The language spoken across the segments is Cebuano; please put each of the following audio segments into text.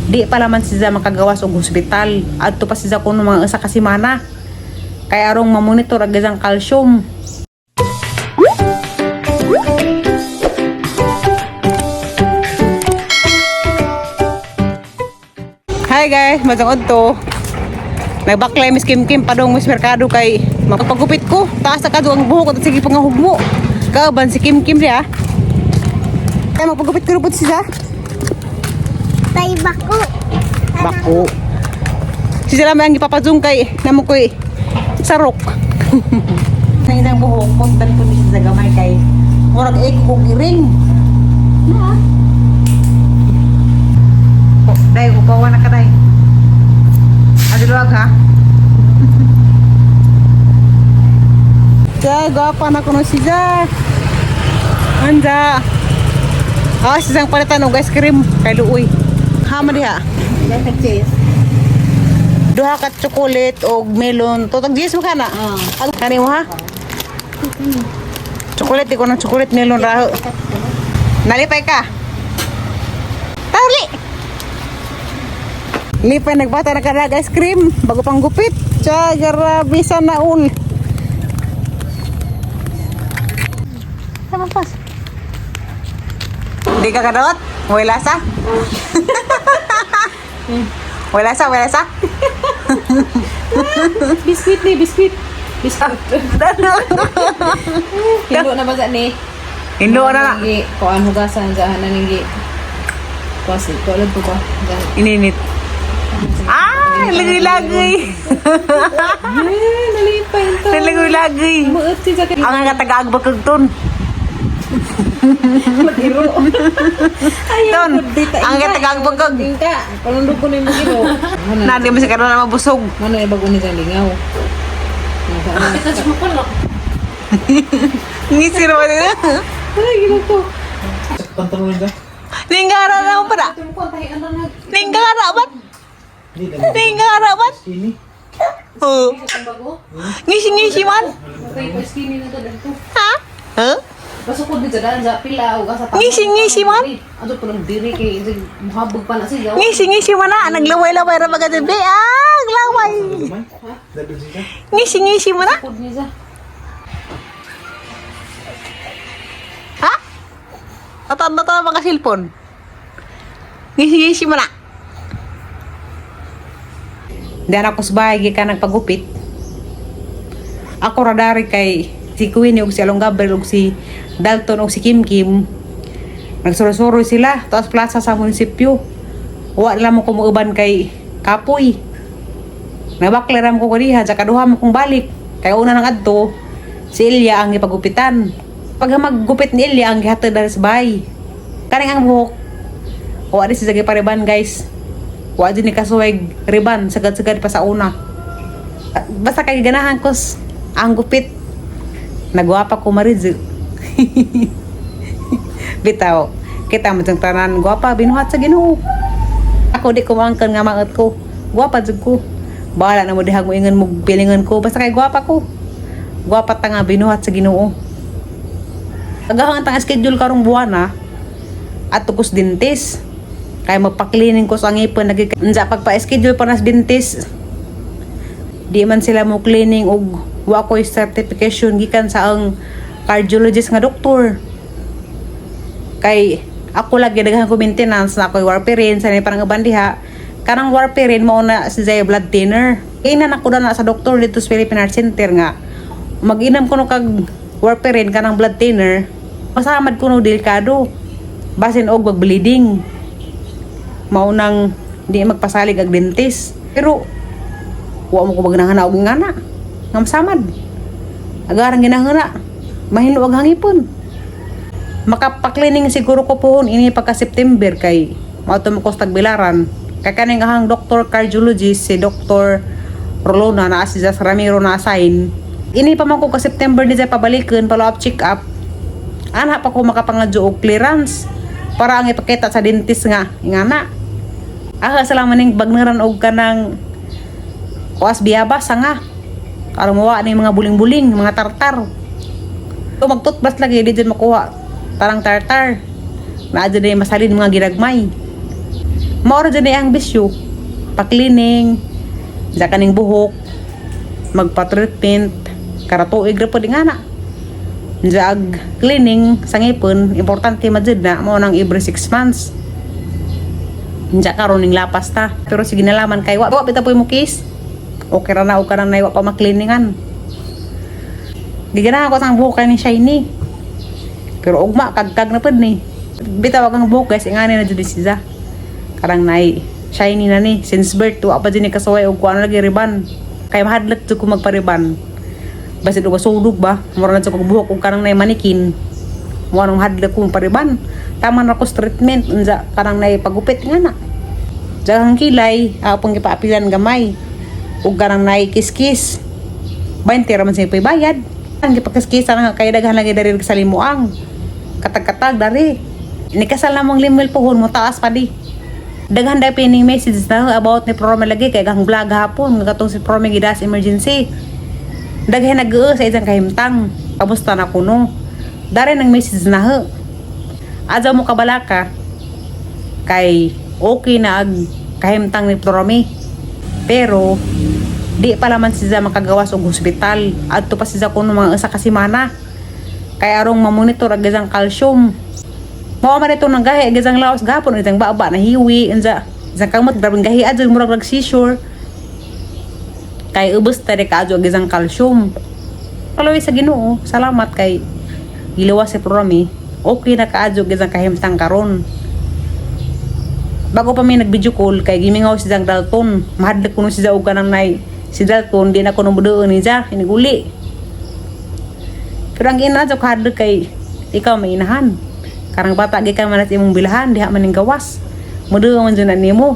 Di pa man siya makagawas og ospital. Adto pa siya kuno mga usa ka semana. Kay arong mamonitor ang isang calcium. Hi guys, mazang to. Nagbaklay Miss Kim Kim padong Miss Merkado kay magpagupit ko. Taas na kado ang buhok at sige pangahugmo. Kauban si Kim Kim diha. Kay magpagupit ko rupot siya. Tay bako. Bako. Siya lang ang ipapazong kay namo ko'y sarok. Sa isang buhok, puntan ko ni sa gamay kay murag ek kong iring. Na. Oh, day, upawan na ka day. Adiluwag ha. Sa gwapa na kuno siya. Anja. Ah, sisang palitan og ice cream kay Luoy. Hama diha. Duha ka chocolate og melon. Totag 10 mo kana. Ang kani mo ha? Chocolate di ko ng chocolate melon raho. Nalipay ka. Tali. Lipay nagbata na kada ice cream bago pang gupit. Tsa, grabe sana ul. Tama pas. Di ka kadot? Wala sa? Wala sa, wala sa? Biskuit ni, biskuit. Biskuit. Hindo na ba sa ni? Hindo na na. Gi, kuan hugasan sa hanan gi. Kuas, kuan to ba? Ininit. Ah, lagi-lagi. Eh, nalipay to. Lagi-lagi. Muot si sa Ang nga taga-agbakag ton. Mag-iro. Ton, ang nga taga-agbakag. Ingka, palundog ko na yung mag-iro. Na, di mo si karon na mabusog. Mano ay bago ni sa lingaw. Ngisi naman nila. Ay, gino ko. Pantalon ka? Ninggara na mo pa. Ninggara ba? Ninggara ba? Skinny. Oh. Ngisi-ngisi man. Okay, pa skinny na to dito. Ha? Huh? Basta ko dito daan sa pila o sa Ngisi-ngisi man. Ato pa lang diri kay muhabog pa na siya. Ngisi-ngisi man na. Naglaway-laway ra mga gabi. Ah, laway. Gamay? Dabil siya? Ngisi-ngisi man na. Kod niya sa. Ha? Tatan-tatan mga cellphone. Ngisi-ngisi mo na. Diyan ako sa bahay, gikan nagpagupit. Ako radari kay si Queenie ug si Along Gabriel ug si Dalton ug si Kim Kim. Nagsuroy-suroy sila taas plaza sa munisipyo. Wa lang mo kumuuban kay Kapoy. Nabakleram ko kaniha, sa kaduha mo kong balik. Kay una nang adto, si Ilya ang ipagupitan. Pag maggupit ni Ilya ang gihatod diri sa bahay. Kaning ang buhok. Wa di siya pariban guys. Wa di ni kasuweg riban sagad-sagad pa sa una. Basta kay ganahan ko ang gupit. Nagwapa ko maridzu. Bitaw, kita mo tong tanan gwapa binuhat sa Ginoo. Ako di ko maangkan nga maot ko. Gwapa jud ko. Bahala na mo dihang mo ingon mo pilingon ko basta kay gwapa ko. Gwapa ta nga binuhat sa Ginoo. Agahang tang schedule karong buwan ah. At tukos dentist. Kaya magpa-cleaning ko sa ngipon lagi unsa pagpa-schedule pa nas dentist. Di man sila mo cleaning og wa ko'y certification gikan sa ang cardiologist nga doktor. Kay ako lagi daghan ko maintenance na ako'y warfarin sa parang uban diha. Kanang warfarin mao na si Zaya blood thinner. Kaya na ko na sa doktor dito sa Philippine Heart Center nga mag-inam ko no kag warfarin kanang blood thinner masamad ko no delikado basin og mag-bleeding maunang di magpasalig ag dentist pero wa mo ko magnahana og ngana nga masamad agarang ginahana mahino ang hangipon makapaklining siguro ko pohon ini pagka September kay mao to mo ko sa tagbilaran kay kaning ahang doktor cardiologist si Dr. Rolona na si Jas Ramiro na assign ini pa man ko ka September ni siya pabalikan follow up check up ana pa ko makapangadyo og clearance para ang ipakita sa dentist nga ingana ah salamat ning bagnaran og kanang kuas biyabas nga karon mawa ni mga buling-buling mga tartar. So magtutbas lagi di dyan makuha tarang tartar. Naa dyan ay masalin mga ginagmay. Mao ra jud ni ang bisyo. Pa-cleaning, sa kaning buhok, magpa-treatment, karatuig ra pud nga na. Ag cleaning sa ngipon, importante man jud na mao nang every 6 months. Unsa karon ning lapas ta. Pero sige nalaman kay wa wa bitaw po mo case. Okay ra na og kanang nay wa pa makliningan. Giganahan ko sang buhok kay ni shiny. Pero ugma kagkag na pud ni. Bitaw ang buhok guys, ingani na jud siya. Karang nay shiny na ni since birth wa pa jud ni kasuway og kuan lagi riban. Kay mahadlok jud ko magpariban. Basin og sulog ba, mura na jud kog buhok og kanang nay manikin. Mo anong hadlok ko magpariban. Tama na ko sa treatment unsa kanang nay pagupit nga na. Daghang kilay, ako pang gipaapilan gamay. Ug kanang nay kiskis. 20 ra man siya bayad. Ang gipakiskisan nga kay daghan lagi dari sa limuang. Katag-katag dari. Nikasal namong Limuel pohon mo taas pa di. Daghan dai pining message na about ni Prome lagi kay gang vlog hapon nga katong si Prome gidas emergency. Daghan nag sa isang kahimtang. Kamusta na kuno? Dari nang message na ho. Adyaw mo kabalaka kay okay na ag kahimtang ni Prome. Pero di pa laman siya makagawas og hospital. Adto pa siya kuno mga usa ka semana. Kay arong mamonitor ag isang calcium. Mao man ito nang gahi ag isang laos gapon isang baba na hiwi unsa isang kamot grabeng gahi adyo murag nag seizure. Kay ubos ta di kaadyo ag isang calcium. Kaloy sa Ginoo, salamat kay giluwas si Prome. Okay na kaadyo ag isang kahimtang karon. Bago pa may nag-video call kay gimingaw si Jang Dalton. Mahadlok kuno si og kanang nay si Dalton di na kuno muduon ni ja iniguli. Pero ang ina jud kahadlok kay ikaw may inahan. Karang bata gikan man sa imong bilahan diha man ning gawas. Muduon man jud na nimo.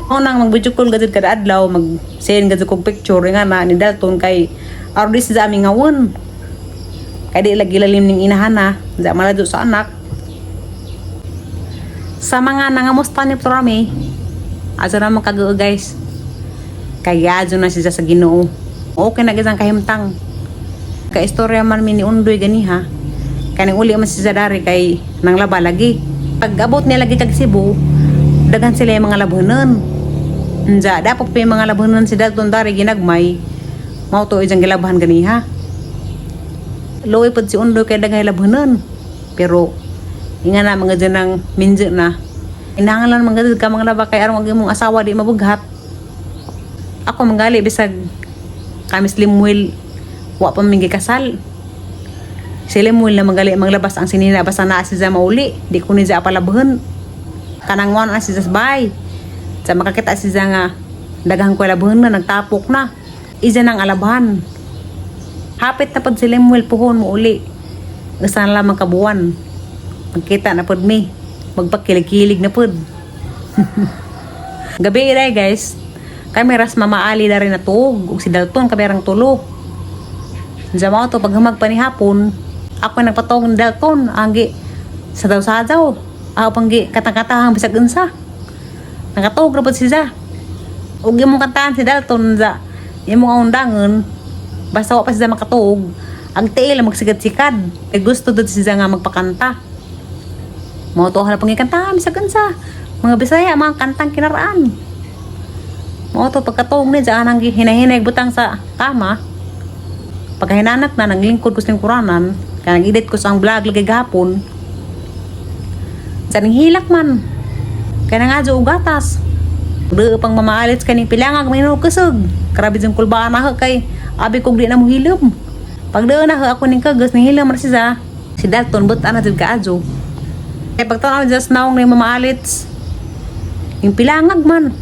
Mao nang mag-video call gajud kada adlaw, mag-send gajud kog picture nga na ni Dalton kay aron di siya aming ngawon. Kay di lagi lalim ning inahan na, di malado sa anak. Sa mga nangamusta ni Prome, ato na magkagoo guys. Kaya adyo na siya sa Ginoo. Okay na gisang kahimtang. Kaistorya man mi ni Undoy ganiha. Kaning uli man siya dari kay nang laba lagi. Pag abot niya lagi kag Cebu, daghan sila yung mga labhanon. Unja, dapat pa yung mga labhanon si Dalton dari ginagmay. Mao to ijang gilabhan ganiha. Luoy pod si Undoy kay daghay labhanon. Pero inga na mga dyan ang minjo na. Inahangalan mga dyan ka mga laba kay arong ang imong asawa di mabughat. Ako manggali bisag kami si Limuel wa pa mingi kasal. Si Limuel na manggali maglabas ang sinina basta naa si mauli di ko ni siya palabhon. Kanang wan na si bay. Sa makakita si nga daghang ko labhon na nagtapok na. Isa nang alabhan. Hapit na pud si Limuel puhon mo uli. Usa na lamang kabuan. Magkita na pud mi. Magpakilig-kilig na pud. Gabi iray guys. Kami ras mamaali na rin na tuog. Ug si Dalton kami rang tulo. Diyan mo to paghamag pa ni hapon. Ako nagpatawag ni Dalton. Anggi sa daw sa daw. Ako panggi katang-katahang bisag unsa. Nakatuog ra pud siya. Ug imong kantahan si Dalton za. Imong undangon. Basta wa pa siya makatuog. Ang tiil magsigad-sikad. Kay gusto dud siya nga magpakanta. Mao to hala pangikantahan bisag unsa. Mga Bisaya mga kantang kinaraan. Mao to pagkatuog ni dyan ang hinahinay butang sa kama. Pagkahinanak na naglingkod ko sa lingkuranan, kaya nag-edit ko sa ang vlog lagi gahapon. Sa ning hilak man. Kaya nga og gatas. Di pang mamaalit kaning pilangag may kusog. Grabe jung kulbaan na kay abi kog di na mo hilom. Pag di na ako ning kagas ning hilom ra siya. Si Dalton but ana jud kaadyo. Kay pagtanaw just naong ni mamaalit. Yung pilangag man.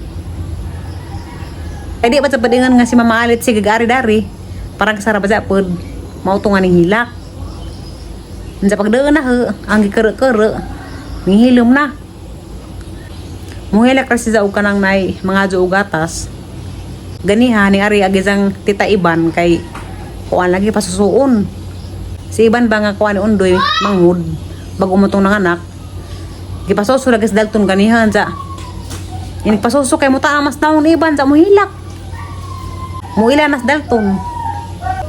Kay di ba sa padingan nga si Mama Alit si gagari dari. Parang sa ba pod. Mao to nga ning hilak. Unsa pagdaan na ho, ang gikere-kere. Nihilom na. Muhilak ra siya og kanang nay mga og gatas. Ganiha ni ari agizang tita Iban kay kuan lagi pasusuon. Si Iban ba nga kuan ni Undoy manghud bago mo tong nanganak. Gipasuso lagi sa Dalton ganihan sa Inigpasuso kay muta mas naong ni Iban sa muhilak. Muila nas Dalton.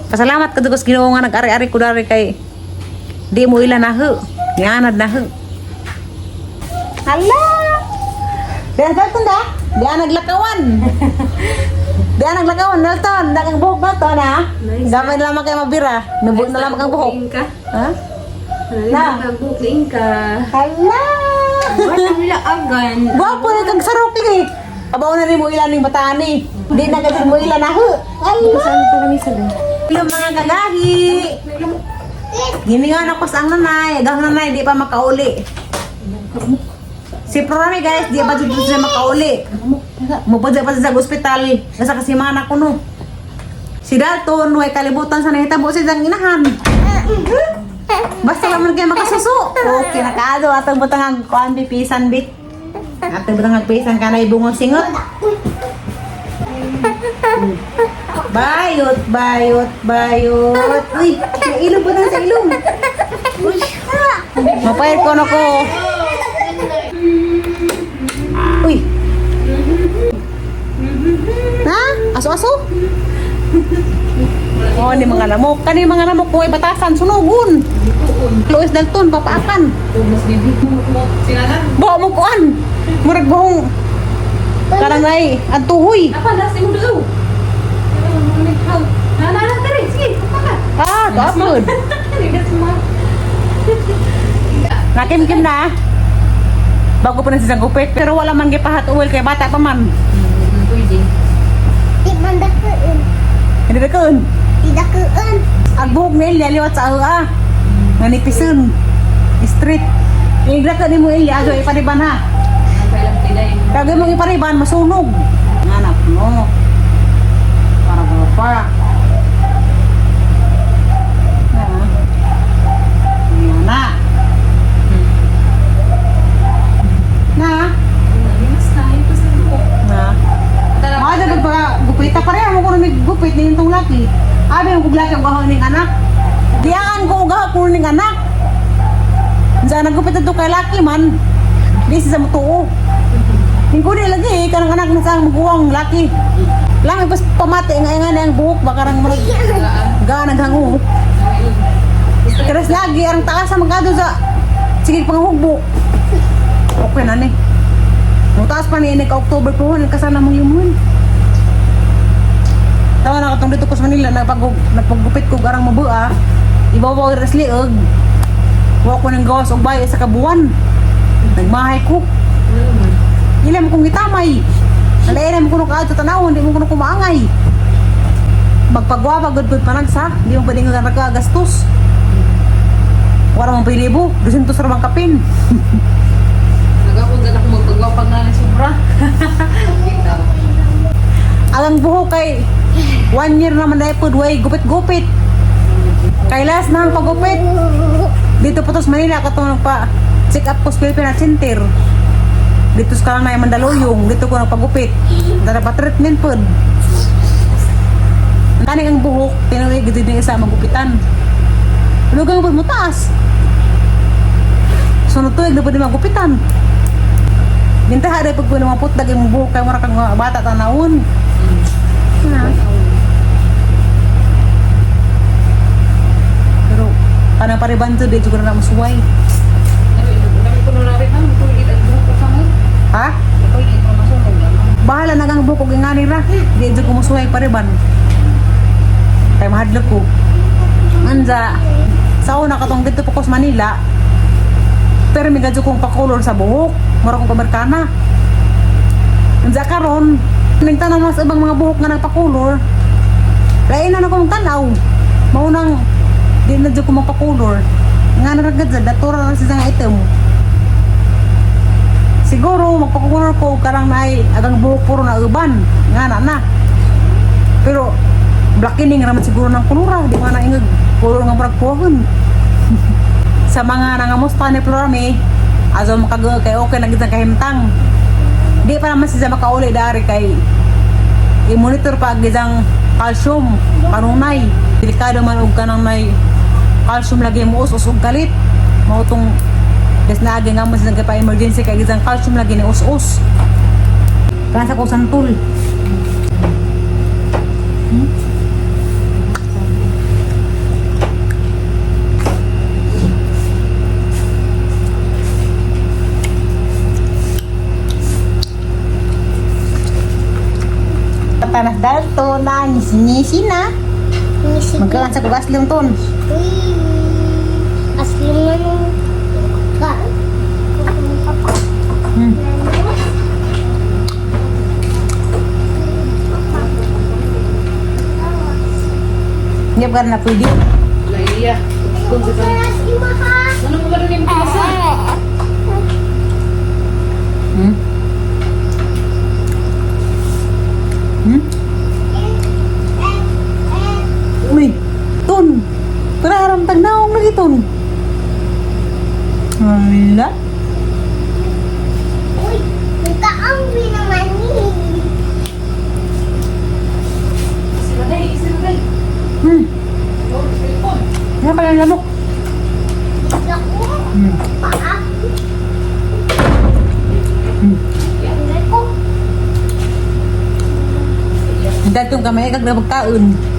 Pasalamat ka sa Ginoo nga nag-ari-ari ko dari kay di mo ila na ho. Nianad na ho. Hala! Diyan Dalton da. Diyan naglakawan. Diyan naglakawan Dalton. Dagang buhok Dalton ha. Nice. Gamay na lamang kayo mabira. Nubog na lamang ang buhok. Ka. Ha? Na. Nagbuking ka. Hala! Wala nila agan. Gwapo na kang sarok eh. Abaw na rin mo ilan yung bataan eh. Di na kasi mo ilan na. Hala! Saan pa kami sa Yung mga kagahi. Giningan ako sa ang nanay. Ang nanay, di pa makauli. Si Prorami guys, di pa dito siya makauli. Mupadya pa siya sa ospital. Nasa kasimana ko no. Si Dalton, way kalibutan sa nahitabo sa isang inahan. Basta naman kayo makasuso. Okay, nakaado. Atong butang ang kuan bi pisan bi. Atong butang ang pisan kanay bungong singot. Bayot, bayot, bayot. Uy, sa ilong po sa ilong. Uy. Mapayat ko na ko. Uy. Ha? Aso-aso? Oh, ni mga lamok. Kani mga lamok ko ay batasan, sunugon. Luis Dalton, papaakan. Mas bibi mo. Sinalan. Bawa mo kuan. Murag buhong. Karang ay, ang tuhoy. Apa na si Mundo? Na na na dere, sige, pa ka. Ah, gapod. Ligas mo. Nakimkim na. Bago pa na siya gupit. Pero wala man gipahat uwil kay bata pa man. Pwede. Di man dakuin. Hindi na kun. Di dakuin. Ang buhok ni Ilya liwat sa ah. Nanipisun. Street. Igra ka ni mo Ilya, ago ipariban ha. Ang kailang tinay. Kaya mong ipariban, masunog. Anak no. Para pa. Na. Ayan na. Na. Mas na ito sa buhok. Na. Mga dapat pa gupita pareho mo kuno gupit ni intong laki. Abi mo kog laki ang gaho ning anak. Diaan ko gaho kuno ning anak. Unsa nagupit adto kay laki man. Di siya mutuo. Hingko ni lagi eh, kanang anak na sa maguwang laki. Lang ipas pamati nga nga ang buhok baka rang murag ga naghango. Keras lagi ang taas sa magkado sa sige panghugbo. Okay na ni. Mo taas pa ni ini ka October po kasana mong yumuon. Tawa na katong dito ko sa Manila nagpagupit ko garang mabua. Ibabaw res liog. Wa ko nang gawas og bayo sa kabuan. Nagmahay ko. Ila mo kong gitamay. Alay mo kuno kaadto tanawon, di mo kuno kumaangay. Magpagwapa gud gud panagsa, di mo pwedeng nga nagagastos. Wala mong pilibo, 200 ra bang kapin. Nagakon ako magpagwapag nga ng sobra. Ikaw. Alang buhok kay one year naman na pod way gupit-gupit. Kay last na ang pagupit. Dito po to sa Manila katong nagpa check up ko sa Philippine Heart Center. Dito sa Kalanay Mandaluyong, dito ko nagpagupit. Dara pa treatment pod. Kani ang buhok, tinuig gid ni isa magupitan. Lugang pod mo taas. Sunod tuig na pud ni magupitan. Bintaha dai pag kuno maputdag imong buhok kay mura kang mga bata tanawon. Na. Pero kanang paribanto di jud ko na masuway. Dami ko na rin, ma'am. Kulit ang buhok ko sa mga. Ha? Kulit ko masunog lang. Bahala na kang buhok og ingani ra. Di jud ko masuway pariban. Kay mahadlok ko. Anza sa una katong dito po ko sa Manila. Pero may gadyo kong pakulor sa buhok. Mura kong Amerikana. Anza karon, nagtanaw mas ibang mga buhok nga nagpakulor. Lain na na kong tanaw. Maunang di na jud ko magpakulor. Nga na ra gud sa datura na siya nga item. Siguro magpakulor ko karang naay agang buhok puro na uban. Nga na na. Pero blackening raman siguro ng kulura, di man na ingag kulor nga murag kuhon. Sa mga nangamusta ni Florame, azo makag kay okay na gid ang kahimtang. Di pa naman siya makauli dari kay i-monitor pa ang isang calcium kanunay. Delikado man og kanang may calcium lagi mo us og galit. Mao tong des naagi nga mo siya pa emergency kay isang calcium lagi ni us-us. Kana sa kusang tul. Matanas dalto na ngisi na. Ngisi. Magkaan sa kugas lang ton. Uy. Asli man nung ka. Hindi pa na pwede. Laiya. Kung sa Kukulas imaha. Ano mo ba rin yung pisa? Uy, ton. Tara haram tagnaong lagi ton. Hala. Uy, nagkaambi naman ni. Sila day, sila day. Oh, cellphone. Nga pala ang lamok. Naku, paa. Tanggal ko. Dahil kamay kag nabagkaon.